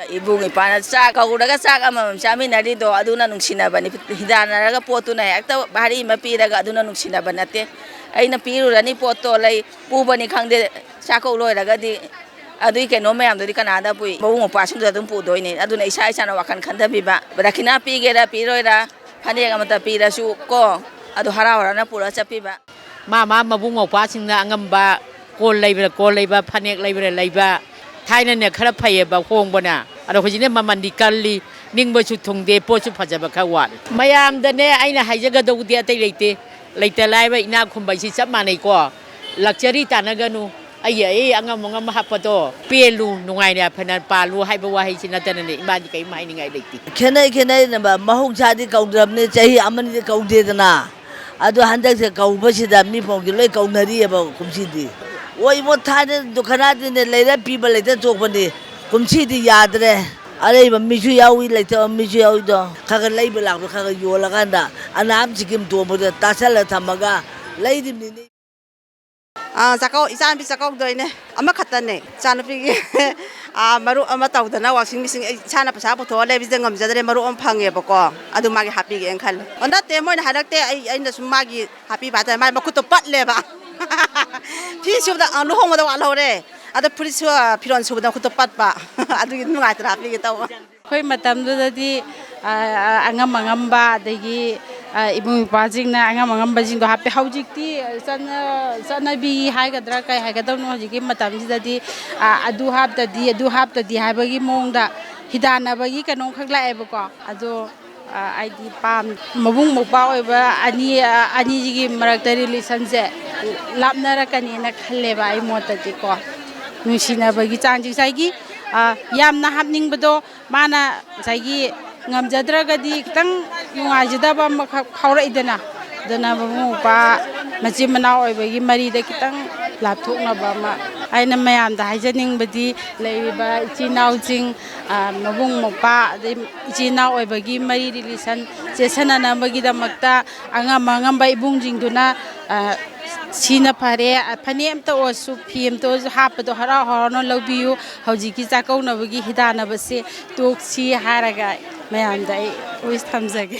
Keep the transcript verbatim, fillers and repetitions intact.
ꯏꯕꯨꯡ ꯏꯄ꯭ꯋꯥꯅ ꯆꯥꯛ ꯀꯧꯔꯒ ꯆꯥꯛ ꯑꯃꯃꯝ ꯆꯥꯃꯤꯟꯅꯔꯤꯗꯣ ꯑꯗꯨꯅ ꯅꯨꯡꯁꯤꯅꯕꯅꯤ꯫ ꯍꯤꯗꯥꯟꯅꯔꯒ ꯄꯣꯠꯇꯨꯅ ꯍꯦꯛꯇ ꯚꯥꯔꯤ ꯑꯃ ꯄꯤꯔꯒ ꯑꯗꯨꯅ ꯅꯨꯡꯁꯤꯅꯕ ꯅꯠꯇꯦ꯫ ꯑꯩꯅ ꯄꯤꯔꯨꯔꯅꯤ ꯄꯣꯠꯇꯣ, ꯂꯩ ꯄꯨꯕꯅꯤ ꯈꯪꯗꯦ, ꯆꯥꯛꯀꯧ ꯂꯣꯏꯔꯒꯗꯤ ꯑꯗꯨꯒꯤ ꯀꯩꯅꯣ ꯃꯌꯥꯝꯗꯨꯗꯤ ꯀꯅꯥꯗ ꯄꯨꯏ? ꯃꯕꯨꯡ ꯃꯧꯄ꯭ꯋꯥꯁꯤꯡꯗꯨꯗ ꯑꯗꯨꯝ ꯄꯨꯗꯣꯏꯅꯦ꯫ ꯑꯗꯨꯅ ꯏꯁꯥ ꯏꯁꯥꯅ ꯋꯥꯈꯜ ꯈꯟꯊꯕꯤꯕ꯫ ꯗꯈꯤꯅꯥ ꯄꯤꯒꯦꯔꯥ ꯄꯤꯔꯣꯏꯔꯥ, ꯐꯅꯦꯛ ꯑꯃꯇ ꯄꯤꯔꯁꯨ ꯀꯣ, ꯑꯗꯨ ꯍꯔꯥꯎ ꯍꯔꯥꯎꯅ ꯄꯨꯔꯒ ꯆꯠꯄꯤꯕ꯫ ꯃꯥ ꯃꯥ ꯃꯕꯨꯡ ꯃꯧꯄ꯭ꯋꯥꯁꯤꯡꯅ ꯑꯉꯝꯕ, ꯀꯣꯜ ꯂꯩꯕ꯭ꯔꯥ ꯀꯣꯜ ꯂꯩꯕ, ꯐꯅꯦꯛ ꯂꯩꯕ꯭ꯔꯥ ꯂꯩꯕ꯫ ꯊꯥꯏꯅꯅꯦ ꯈꯔ ꯐꯩꯌꯦꯕ ꯍꯣꯡꯕꯅ, ꯑꯗꯣ ꯍꯧꯖꯤꯛꯅ ꯃꯃꯜꯗꯤ ꯀꯜꯂꯤ, ꯅꯤꯡꯕꯁꯨ ꯊꯨꯡꯗꯦ, ꯄꯣꯠꯁꯨ ꯐꯖꯕ ꯈꯔ ꯋꯥꯠꯂꯤ꯫ ꯃꯌꯥꯝꯗꯅꯦ ꯑꯩꯅ ꯍꯥꯏꯖꯒꯗꯧꯕꯗꯤ ꯑꯇꯩ ꯂꯩꯇꯦ, ꯂꯩꯇ ꯂꯥꯏꯔꯕ ꯏꯅꯥꯛ ꯈꯨꯟꯕ ꯍꯥꯏꯁꯤ ꯆꯞ ꯃꯥꯟꯅꯩꯀꯣ꯫ ꯂꯛꯆꯔꯤ ꯇꯥꯟꯅꯒꯅꯨ, ꯑꯩꯒꯤ ꯑꯩ ꯑꯉꯝ ꯑꯉꯝ ꯍꯥꯞꯄꯗꯣ ꯄꯦꯜꯂꯨ, ꯅꯨꯡꯉꯥꯏꯅ ꯌꯥꯏꯐꯅ ꯄꯥꯜꯂꯨ ꯍꯥꯏꯕ ꯋꯥꯍꯩꯁꯤ ꯅꯠꯇꯅꯅꯦ ꯏꯃꯥꯗꯤ ꯀꯔꯤꯝ ꯍꯥꯏꯅꯤꯡꯉꯥꯏ ꯂꯩꯇꯦ꯫ ꯈꯦꯠꯅꯩ ꯈꯦꯠꯅꯩꯅꯕ, ꯃꯍꯧꯁꯥꯗꯤ ꯀꯧꯗ꯭ꯔꯕꯅꯤ, ꯆꯍꯤ ꯑꯃꯅꯤꯗꯤ ꯀꯧꯗꯦꯗꯅ꯫ ꯑꯗꯣ ꯍꯟꯗꯛꯁꯦ ꯀꯧꯕꯁꯤꯗ ꯃꯤ ꯐꯥꯎꯗꯤ ꯂꯣꯏ ꯀꯧꯅꯔꯤꯑꯕ ꯀꯨꯝꯁꯤꯗꯤ꯫ ꯑꯣ ꯏꯕꯣ, ꯊꯥꯏꯅ ꯗꯨꯀꯥꯟꯗꯤꯅꯦ ꯂꯩꯔ ꯄꯤꯕ ꯂꯩꯇ ꯇꯣꯛꯄꯅꯤ꯫ ꯀꯨꯝꯁꯤꯗꯤ ꯌꯥꯗ꯭ꯔꯦ꯫ ꯑꯔꯩꯕ ꯃꯤꯁꯨ ꯌꯥꯎꯏ, ꯂꯩꯇꯕ ꯃꯤꯁꯨ ꯌꯥꯎꯏꯗꯣ꯫ ꯈꯔ ꯈꯔ ꯂꯩꯕ ꯂꯥꯛꯄ ꯈꯔ ꯈꯔ ꯌꯣꯜꯂꯀꯥꯟꯗ ꯑꯅꯥꯝ ꯁꯤꯀꯤꯝ ꯇꯣꯡꯕꯗ ꯇꯥꯁꯜꯂ ꯊꯝꯃꯒ ꯂꯩꯔꯤꯕꯅꯤꯅꯦ꯫ ꯑꯥ, ꯆꯥꯛꯀꯧ-, ꯏꯆꯥꯅꯨꯄꯤ ꯆꯥꯛꯀꯧꯗꯣꯏꯅꯦ꯫ ꯑꯃꯈꯛꯇꯅꯦ ꯏꯆꯥꯅꯨꯄꯤꯒꯤ꯫ ꯑꯥ, ꯃꯔꯨꯞ ꯑꯃ ꯇꯧꯗꯅ washing machine ꯑꯩ ꯏꯁꯥꯅ ꯄꯩꯁꯥ ꯄꯨꯊꯣꯛꯑ ꯂꯩꯕꯁꯤꯗ ꯉꯝꯖꯗ꯭ꯔꯦ, ꯃꯔꯨꯞ ꯑꯃ ꯐꯪꯉꯦꯕꯀꯣ꯫ ꯑꯗꯨ ꯃꯥꯒꯤ ꯍꯥꯞꯄꯤꯒꯦꯅ ꯈꯜꯂꯦ꯫ ꯑꯣ, ꯅꯠꯇꯦ, ꯃꯣꯏꯅ ꯍꯥꯏꯔꯛꯇꯦ꯫ ꯑꯩ, ꯑꯩꯅ ꯁꯨꯝ ꯃꯥꯒꯤ ꯍꯥꯞꯄꯤꯕ ꯍꯥꯏꯇꯥꯔꯦ꯫ ꯃꯥꯏ ꯃꯈꯨꯠꯇꯣ ꯄꯠꯂꯦꯕ꯫ ꯐꯤ ꯁꯨꯕꯗ, ꯑ, ꯂꯨꯍꯣꯡꯕꯗ ꯋꯥꯠꯍꯧꯔꯦ꯫ ꯑꯗꯣ ꯐꯨꯔꯤꯠ ꯁꯨ-, ꯐꯤꯔꯣꯟ ꯁꯨꯕꯗ ꯃꯈꯨꯠꯇꯣ ꯄꯠꯄ꯫ ꯑꯗꯨꯒꯤ ꯅꯨꯡꯉꯥꯏꯇꯅ ꯍꯥꯞꯄꯤꯒꯦ ꯇꯧꯕ꯫ ꯑꯩꯈꯣꯏ ꯃꯇꯝꯗꯨꯗꯗꯤ, ꯑ, ꯑ, ꯑꯉꯝ ꯑꯉꯝꯕ, ꯑꯗꯒꯤ, ꯑ, ꯏꯕꯨꯡ ꯏꯄ꯭ꯋꯥꯁꯤꯡꯅ ꯑꯉꯝ ꯑꯉꯝꯕꯁꯤꯡꯗꯣ ꯍꯥꯞꯄꯤ꯫ ꯍꯧꯖꯤꯛꯇꯤ ꯆꯠꯅ-, ꯆꯠꯅꯕꯤ ꯍꯥꯏꯒꯗ꯭ꯔꯥ ꯀꯩ ꯍꯥꯏꯒꯗꯕꯅꯣ, ꯍꯧꯖꯤꯛꯀꯤ ꯃꯇꯝꯁꯤꯗꯗꯤ, ꯑ, ꯑꯗꯨ ꯍꯥꯞꯇꯗꯤ, ꯑꯗꯨ ꯍꯥꯞꯇꯗꯤ ꯍꯥꯏꯕꯒꯤ ꯃꯑꯣꯡꯗ ꯍꯤꯗꯥꯟꯅꯕꯒꯤ ꯀꯩꯅꯣꯝꯈꯛ ꯂꯥꯛꯑꯦꯕꯀꯣ꯫ ꯑꯗꯣ, ꯑ, ꯑꯩꯗꯤ ꯄꯥꯝ-, ꯃꯕꯨꯡ ꯃꯧꯄ꯭ꯋꯥ ꯑꯣꯏꯕ ꯑꯅꯤ, ꯑ, ꯑꯅꯤꯁꯤꯒꯤ ꯃꯔꯛꯇ relationꯁꯦ ꯂꯥꯞꯅꯔꯛꯀꯅꯤꯅ ꯈꯜꯂꯦꯕ ꯑꯩ ꯃꯣꯠꯇꯗꯤꯀꯣ꯫ ꯅꯨꯡꯁꯤꯅꯕꯒꯤ ꯆꯥꯡꯁꯦ ꯉꯁꯥꯏꯒꯤ, ꯑ, ꯌꯥꯝꯅ ꯍꯥꯞꯅꯤꯡꯕꯗꯣ ꯃꯥꯅ ꯉꯁꯥꯏꯒꯤ ꯉꯝꯖꯗ꯭ꯔꯒꯗꯤ ꯈꯤꯇꯪ ꯅꯨꯡꯉꯥꯏꯖꯗꯕ ꯑꯃꯈꯛ ꯐꯥꯎꯔꯛꯏꯗꯅ꯫ ꯑꯗꯨꯅ ꯃꯕꯨꯡ ꯃꯧꯄ꯭ꯋꯥ ꯃꯆꯤꯟ ꯃꯅꯥꯎ ꯑꯣꯏꯕꯒꯤ ꯃꯔꯤꯗ ꯈꯤꯇꯪ ꯂꯥꯞꯊꯣꯛꯅꯕ ꯑꯃ ꯑꯩꯅ ꯃꯌꯥꯝꯗ ꯍꯥꯏꯖꯅꯤꯡꯕꯗꯤ, ꯂꯩꯔꯤꯕ ꯏꯆꯤꯜ ꯏꯅꯥꯎꯁꯤꯡ, ꯑ, ꯃꯕꯨꯡ ꯃꯧꯄ꯭ꯋꯥ, ꯑꯗꯩ ꯏꯆꯤꯜ ꯏꯅꯥꯎ ꯑꯣꯏꯕꯒꯤ ꯃꯔꯤ relation ꯆꯦꯠꯁꯟꯅꯅꯕꯒꯤꯗꯃꯛꯇ ꯑꯉꯝ ꯑꯉꯝꯕ ꯏꯕꯨꯡꯁꯤꯡꯗꯨꯅ, ꯑ, ꯁꯤꯅ ꯐꯔꯦ, ꯐꯅꯦꯛ ꯑꯝꯇ ꯑꯣꯏꯔꯁꯨ, ꯐꯤ ꯑꯝꯇ ꯑꯣꯏꯔꯁꯨ ꯍꯥꯞꯄꯗꯣ ꯍꯔꯥꯎ ꯍꯔꯥꯎꯅ ꯂꯧꯕꯤꯌꯨ꯫ ꯍꯧꯖꯤꯛꯀꯤ ꯆꯥꯛꯀꯧꯅꯕꯒꯤ ꯍꯤꯗꯥꯟꯅꯕꯁꯦ ꯇꯣꯛꯁꯤ ꯍꯥꯏꯔꯒ ꯃꯌꯥꯝꯗ ꯑꯩ wish ꯊꯝꯖꯒꯦ꯫